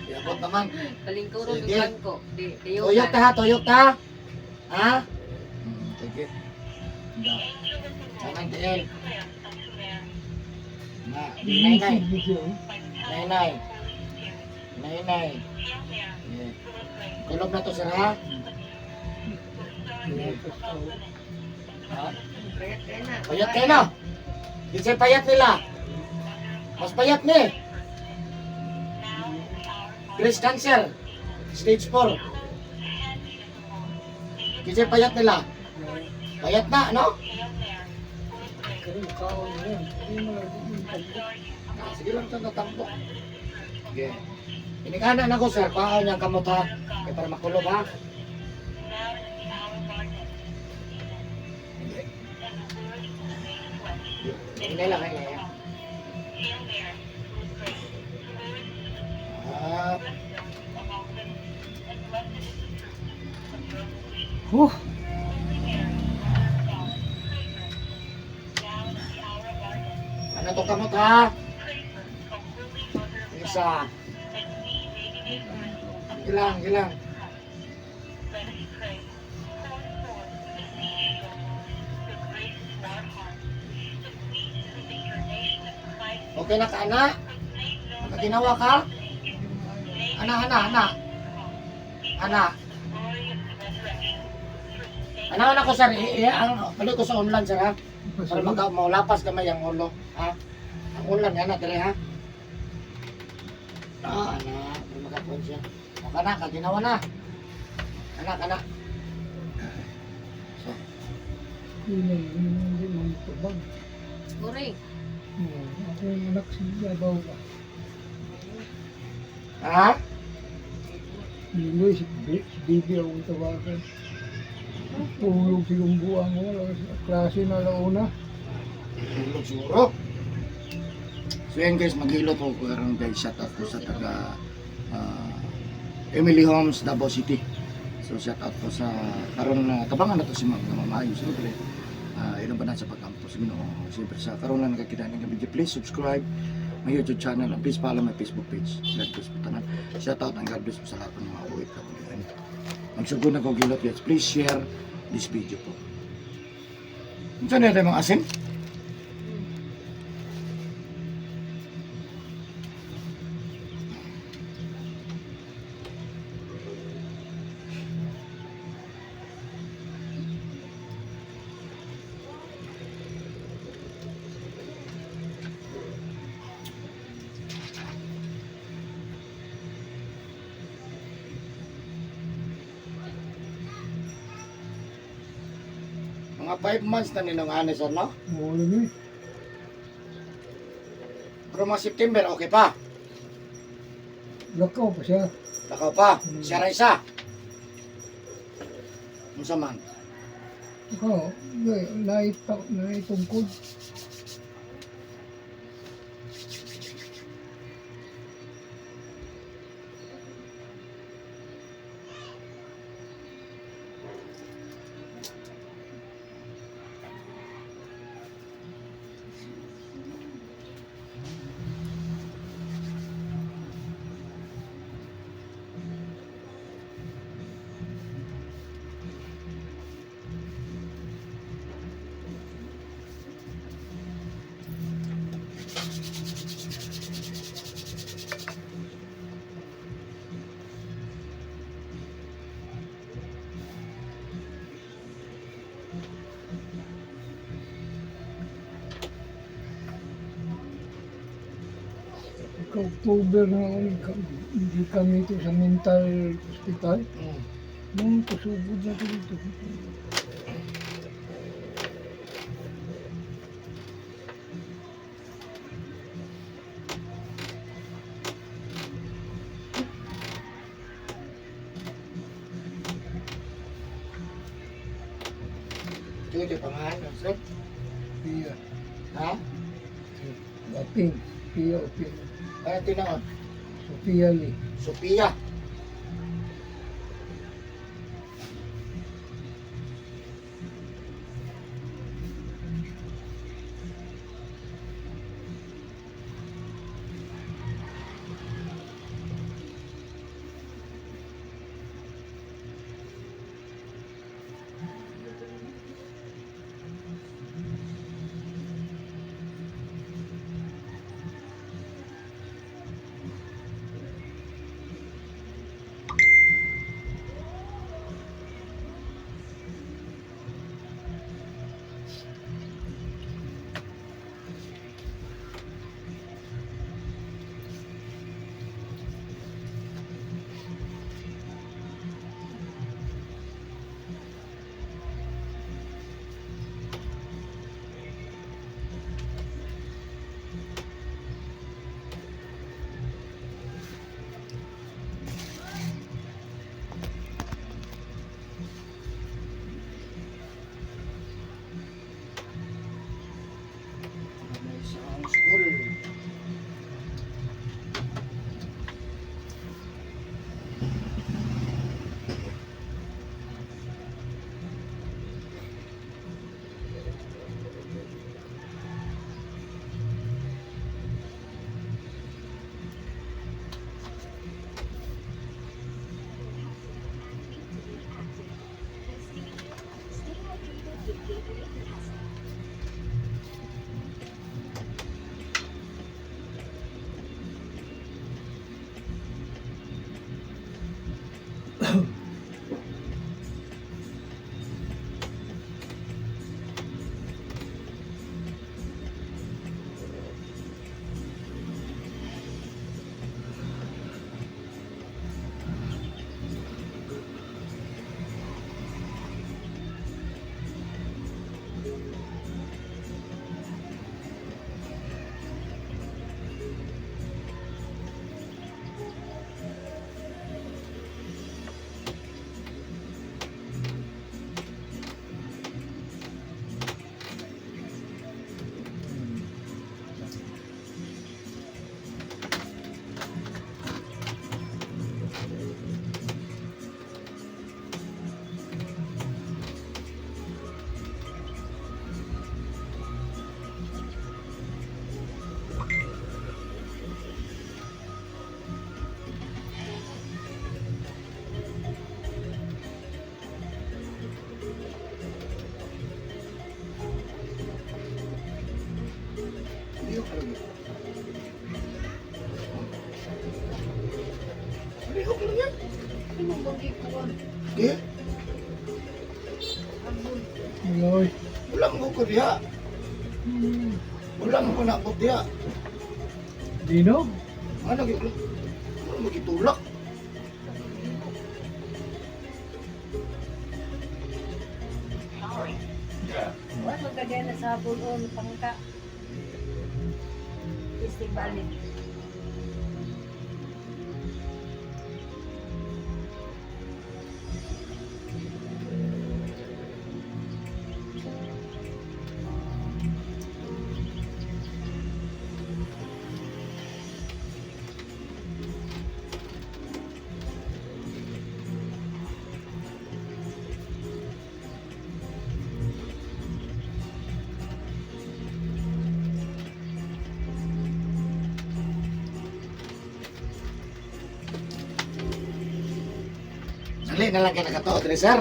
Iabot naman. Palingkuron Sige. ng bangko. Di, Tuyok tiyukan. ta ha, tuyok ta. Ha? Sige. Da. Tanang tiil. Na, nay nay. Nay nay. Nay nay. Yeah. Kulob na to sir ha. Ha? Payat kayo na. Payat kayo na. Kinsay payat nila. Mas payat ni. Breast cancer. Stage 4. Kinsay payat nila. Payat na, ano? Ah, sige lang ito natambok. Sige. Inigana na ko sir, paano niyang kamot ha? Kaya para makulob ha? Sige. Hinay lang, hinay lang. Ah, Huh. Ano to kamot ha? Isa. Sige lang, sige lang. Okay na ka, ana? Magkaginawa ka? Ana, ana, ana. Ana. Ana, ana ko, sir. Ang, balik ko sa online, sir, ha? Para maka, maulapas gamay ang ulo, ha? Ang ulan, yan na, dire, ha? Ah, ana, para makakuan siya. Okay na, kaginawa na. Anak, anak. So, Hindi mo tubag. Boring. Ako yung anak si Yabaw ba. Ha? Hindi, si Bibi akong tawagan. Tulog si buang ko. Klase na launa. Hilot siguro. So yan guys, maghilot ko karon guys. Shout out ko sa taga Emily Homes, Davao City. So shout out ko sa karon na tabangan na to si Ma'am na mamayo siyempre. Ilan ba na sa pagkampo sa Ginoo. Siyempre sa karon lang nakakita ng video, please subscribe my YouTube channel and please follow my Facebook page. God bless po tanan. Shout out and God bless po sa lahat ng mga OFW. Magsugod na ko gilot guys. Please share this video po. Unsa na mga asin? Mga 5 months na ninong ano sir, no? Oo, lagi. Pero mga September, okay pa. Lakaw pa siya. Lakaw pa. Siya ra isa. Unsa man? Ikaw, naitungkod. Pagka-October na ako, hindi kami ito sa mental hospital. Nung pasugod na ito dito. Ito yung pangalan, sir. Pia. Ha? Lapin. Pia o Pia. Ano tinaon? Sophia Lee. Sophia. Lihok lagi. Lihok lang yan. Ano bang gikuan? Di, Uloy. wala mo ko diha. Wala mo ko naabot diha. Dino? Ano gyud? Wala mo gitulak. Wala magkagaya na sa bulon, pangka. Isting balik. Dali na lang kay nakatuo diri, sir.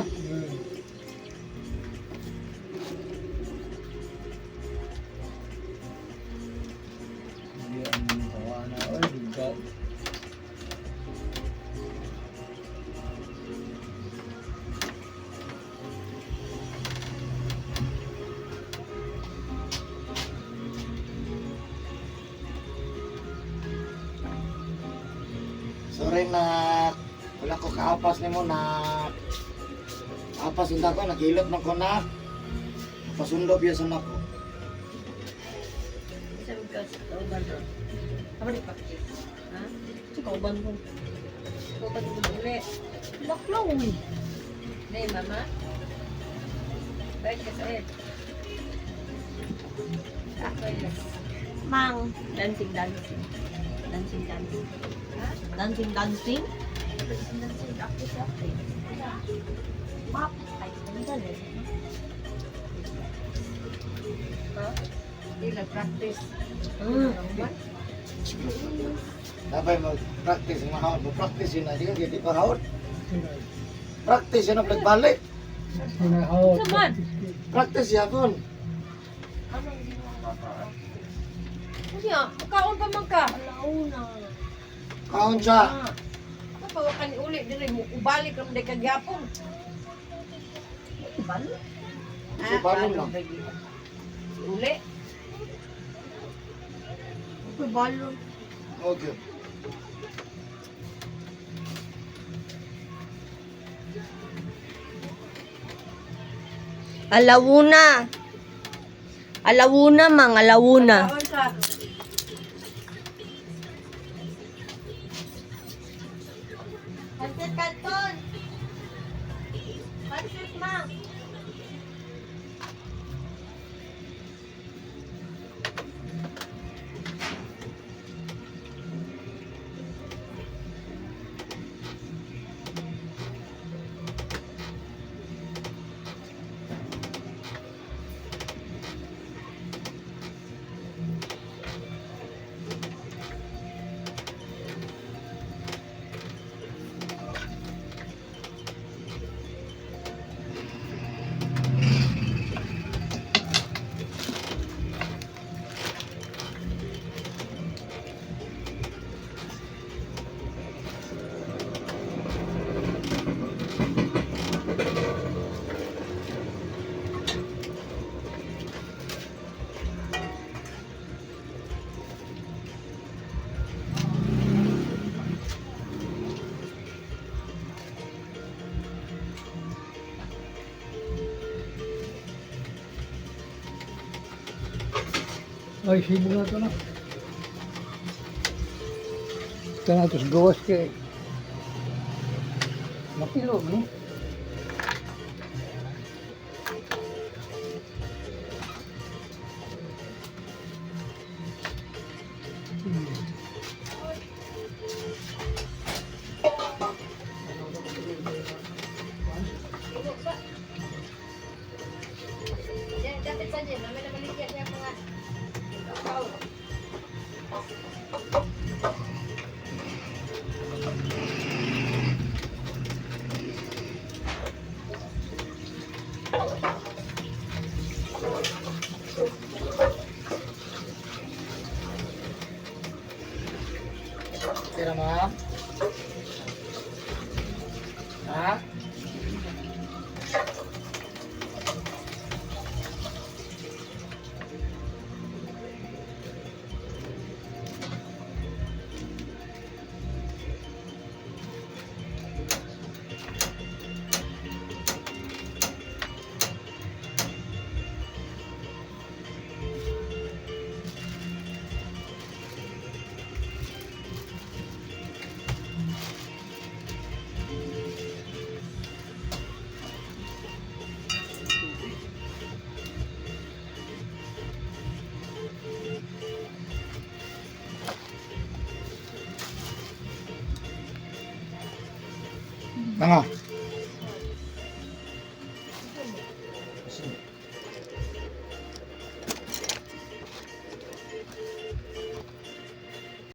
Hindi ang tawa na. Oy, duga. Sorry na wala ko kaapas nimo na apas unta ko naghilot man ko na pasundo biya sa nako. Isa ka sa kauban ron. Apa di pakai? Ha? Sa kauban ko. Kauban ko uli. Baklaw eh. Nay, mama. Bye ka sa ed. Mang. Dancing, dancing. Dancing, dancing. Ha? Dancing, dancing. Dancing, dancing. Ako sa akin. Pop. Ay, ano dali? Ha? Hindi lang practice. Mm. Dabay mag-practice ang mahawon mo practice yun na di ka di pa hawon. Sinay. Practice yun ang pagbalik. Sinahawat. Saman. Practice yapon. Anong ginawa ka? Kunya, kaon pa man ka. Alauna. Kaon siya. Ako pa kan uli diri mo ubalik ram day kagyapon. Balo? Si balon lang. Si uli. Okay, balo. Okay. Alawuna. Alawuna, mang. Alawuna. Kaon ka. Pansit Canton! Pansit, mang. Ay, sibo na ito na. Ito na ito sa gawas kay. Napilo, no? Yan, dapat sa dyan. Namin naman niya mga tao. Tira, ma'am. Ha? Mga.